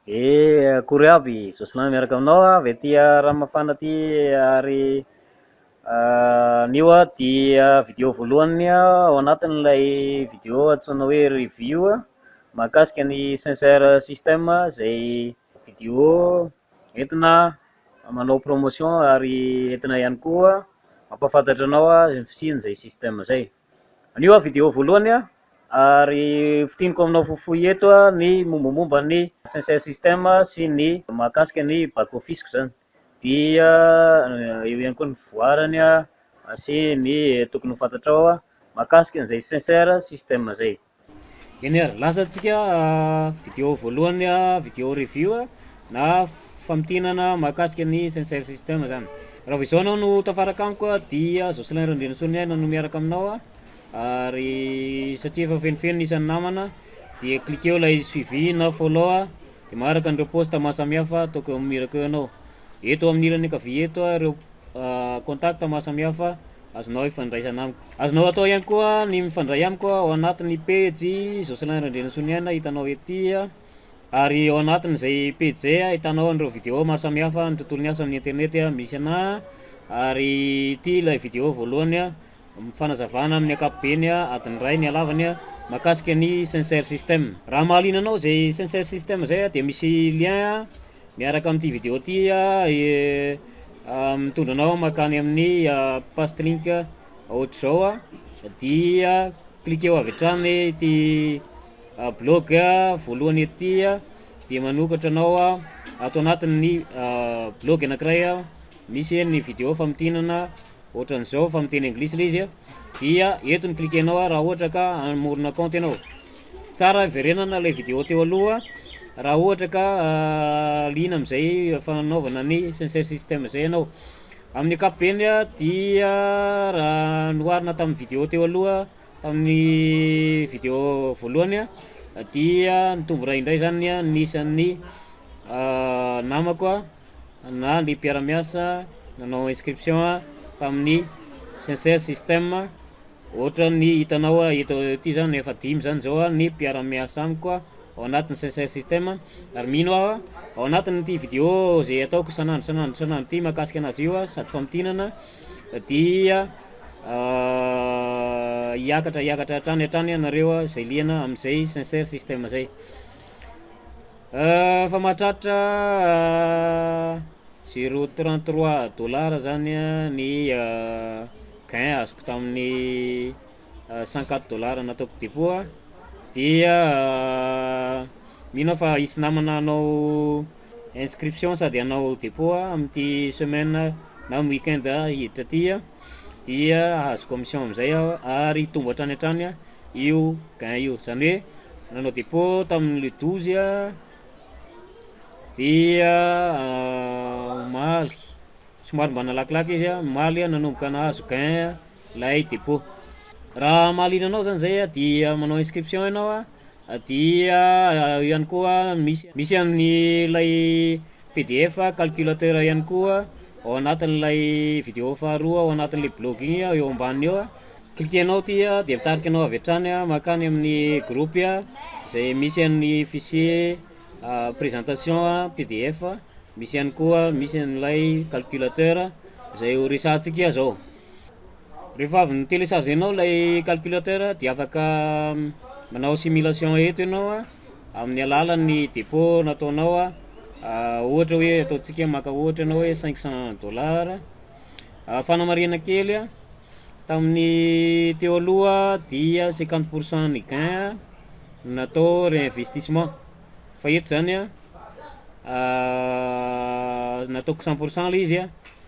Eh, akory aby, Jocelyn miaraka aminao avy aty Ranomafana aty ary anio dia vidéo voalohany ao anatin'ilay vidéo antsoina hoe review mahakasika ny Sincere System, izay vidéo entina manao promotion ary entina ihany koa mampahafantatra anao ny fisian'izay système izay. Anio vidéo voalohany ary fintiniko aminao fohifohy eto ny mombamomba ny Sincere System sy ny mahakasika ny back office-ko zany, dia eo ihany koa ny fivoarany sy ny tokony ho fantatrao mahakasika an'izay Sincere System zay. Eny ary, lasa antsika vidéo voalohany, vidéo review na famintinana mahakasika ny Sincere System zany. Raha vao izao anao no tafaraka amiko dia Jocelyn Randrianasoniaina no miaraka aminao, ary satria efa fenofeno ny isan'ny namana dia cliqueo ilay suivi na follow dia maharaka an'ireo post mahasamihafa ataoko eo amin'ny mirako eo ianao. Eto amin'ny ilany ankavia eto ireo contact mahasamihafa azonao ifandraisana amiko. Azonao atao ihany koa ny mifandray amiko ao anatin'ny pejy Jocelyn Randrianasoniaina hitanao ety, ary ao anatin'izay pejy izay ahitanao an'ireo vidéo maro samihafa ny tontolon'ny asa amin'ny internet misy anà, ary ity ilay vidéo voalohany fanazavana amin'ny ankapobeny adiny iray ny halavany mahakasika ny Sincere System. Raha mahaliana anao izay Sincere System izay dia misy lien miaraka amin'ity vidéo ity mitondra anao mankany amin'ny paste link ohatr'izao, dia cliqueo avy hatrany ity blog voalohany ity dia manokatra anao ato anatin'ny blog anankiray misy ny vidéo famintinana ohatran'izao fa miteny anglisy ilay izy, dia eto no cliquenao raha ohatra ka hamorona compte ianao. Tsara hiverenana ilay vidéo teo aloha raha ohatra ka liana amin'izay fanaovana ny Sincere System izay ianao. Amin'ny ankapobeny dia raha noharina tamin'ny vidéo teo aloha, tamin'ny vidéo voalohany dia nitombo iray indray zany ny isan'ny namako na ny mpiara-miasa nanao inscription tamin'ny Sincere System. Ohatran'ny hitanao eto ity zany efa dimy zany zao ny mpiara-miasa amiko ao anatin'ny Sincere System, ary mino aho ao anatin'ity vidéo zay ataoko isan'andro isan'andro isan'andro ity mahakasika anazy io sady famintinana dia hiakatra hiakatra hatrany hatrany ianareo zay liana amin'izay Sincere System zay. Efa mahatratra zéro 33 dollar zany ny gain azoko tamin'ny 104 dollar nataoko dépôt, dia mino aho fa hisy namana hanao inscription sady hanao dépôt amin'ity semaine na amin'ny week-end hiditra ty, dia hahazo commission am'zay aho ary hitombo hatrany hatrany io gain io, zany hoe nanao dépôt tamin'ny le 12 dia omaly somary mba nalakilaky izy omaly nanomboka nahazo gain lay dépôt. Raha mahaliana anao zany zay dia manao inscription ianao dia eo ihany koa misy misy amin'ilay PDF calculateur ihany koa ao anatin'ilay vidéo faharoa ao anatin'ilay blog igny eo ambaniny eo. Cliquenao ty dia mitarika anao avy hatrany mankany amin'ny groupe izay misy an'ny fichier présentation PDF, misy ihany koa misy an'ilay calculateur izay ho resahantsika zao. Rehefa avy ni-téléchargenao ilay calculateur dia afaka manao simulation eto ianao amin'ny alalan'ny dépôt nataonao, ohatra hoe ataontsika maka ohatra ianao hoe 500 dollars. Fanamarihana kely, tamin'ny teo aloha dia 50 % ny gain natao réinvestissement, fa eto zany nataoko 100 % lay izy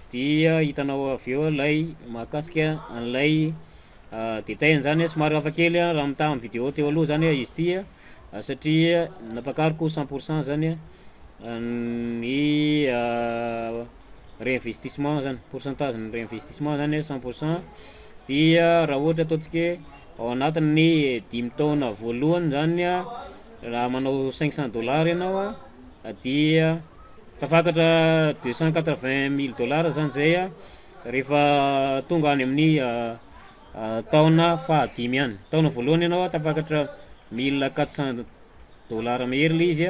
dia hitanao avy eo lay mahakasika an'ilay détail zany somary hafakely raha mitaha amin'ny vidéo teo aloha zany izy ty satria nampakariko 100 % zany ny réinvestissement zany, pourcentage ny réinvestissement zany 100 %, dia raha ohatra ataontsika hoe ao anatin'ny 5 taona voalohany zany raha manao 500 dollars ianao dia tafakatra 280 000 dollars zany zay rehefa tonga any amin'ny taona fahadimy any. Taona voalohany ianao tafakatra 1400 dollars mahery le izy.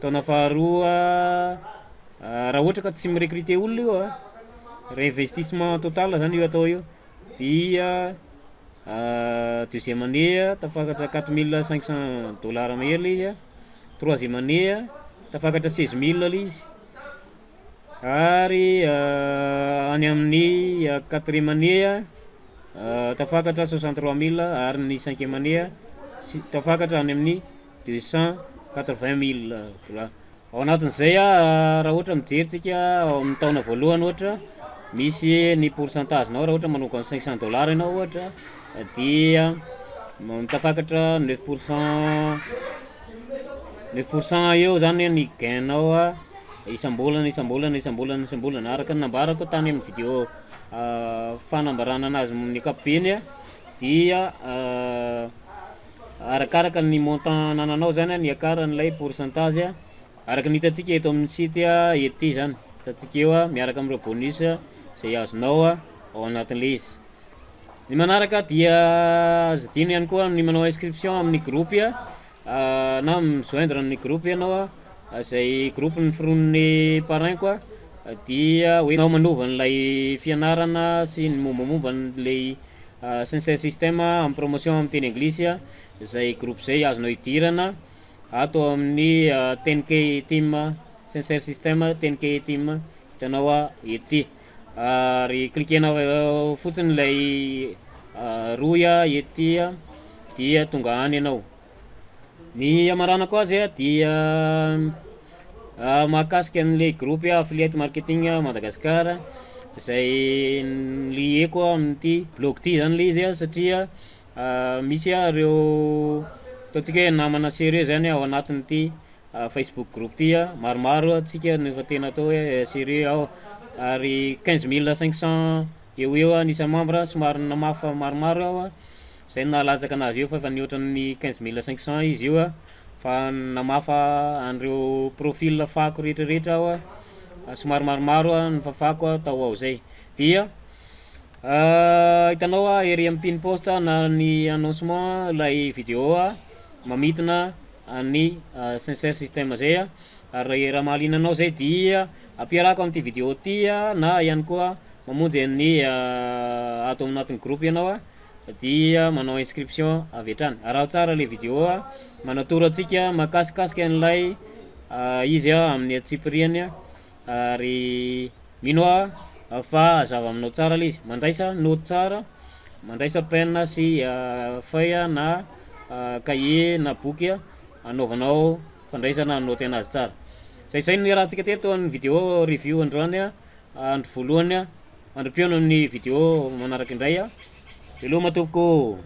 Taona faharoa, raha ohatra ka tsy mi-recruter olona io a, réinvestissement total zany io atao io, dia deuxième année a, tafakatra 4 500 dollars mahery le izy a, troisième année a, tafakatra 16 000 le izy, ary any amin'ny quatrième année a, tafakatra 63 000, ary ny cinquième année a, sy tafakatra any amin'ny 280 000 dollars. Ao anatin'izay a, raha ohatra mijery tsika ao amin'ny taona voalohany ohatra, misy ny pourcentage-nao raha ohatra manomboka amy 500 dollars ianao ohatra dia tafakatra 9%, 9% eo zany ny gain-nao a isam-bolana, isam-bolana, isam-bolana, isam-bolana, araka ny nambarako tany amin'ny vidéo fanambarana anazy amin'ny ankapobeny a, dia arakaraka ny montant anananao zany a ny iakaran'ilay pourcentage a, araka ny hitantsika eto amin'ny site a eto ty zany, hitantsika eo a miaraka am'ireo bonus zay azonao a ao anatin'le izy. Ny manaraka dia aza adino ihany koa ny manao inscription amin'ny groupe a, na mi-joindre ny groupe ianao a, zay groupe noforonin'ny parrain-ko a, dia hoe nao manova an'ilay fianarana sy ny mombamomba an'lay Sincere System amy promotion amy teny anglisy a, zay groupe zay azonao idirana ato amin'ny 10K team, Sincere System 10K team hitanao a eto ty, ary cliquenao fotsiny lay rohy a eto ty a dia tonga any ianao. Ny hamaranako azy a dia mahakasika an'le groupe affiliate marketing Madagasikara zay lieko amin'ity blog ty zany le izy a, satria misy a reo ataontsika hoe namana sérieux zany ao anatin'ity Facebook groupe ty a, maromaro atsika no efa tena atao hoe sérieux ao, ary 15 500 eo ho eo anisan'ny membre, somary namafa maromaro aho a, zay no nahalatsaka anazy io fa efa nihoatra ny 15 500 izy io a, fa namafa an'ireo profil fako rehetrarehetra aho a, somary maromaro a nifafako a tao ao zay, dia hitanao a ery amy pin post na ny annoncement lay vidéo a mamintina ny Sincere System zay a, ary raha mahaliana anao zay dia ampiarako am'ty vidéo ty a, na ihany koa mamonjy ny ato anatin'ny groupe ianao a dia manao inscription avy hatrany. Araho tsara le vidéo a manatoro antsika mahakasikasika an'ilay izy a amin'ny antsipiriany a, ary mino aho fa hazava aminao tsara le izy, mandraisa note tsara, mandraisa penina sy feuille na cahier na boky a anaovanao fandraisana note anazy tsara. Zay zay no niarahantsika teto amin'ny vidéo review androany a, andro voalohany a, mandra-pihaona amin'ny vidéo manaraka indray a, veloma tompoko.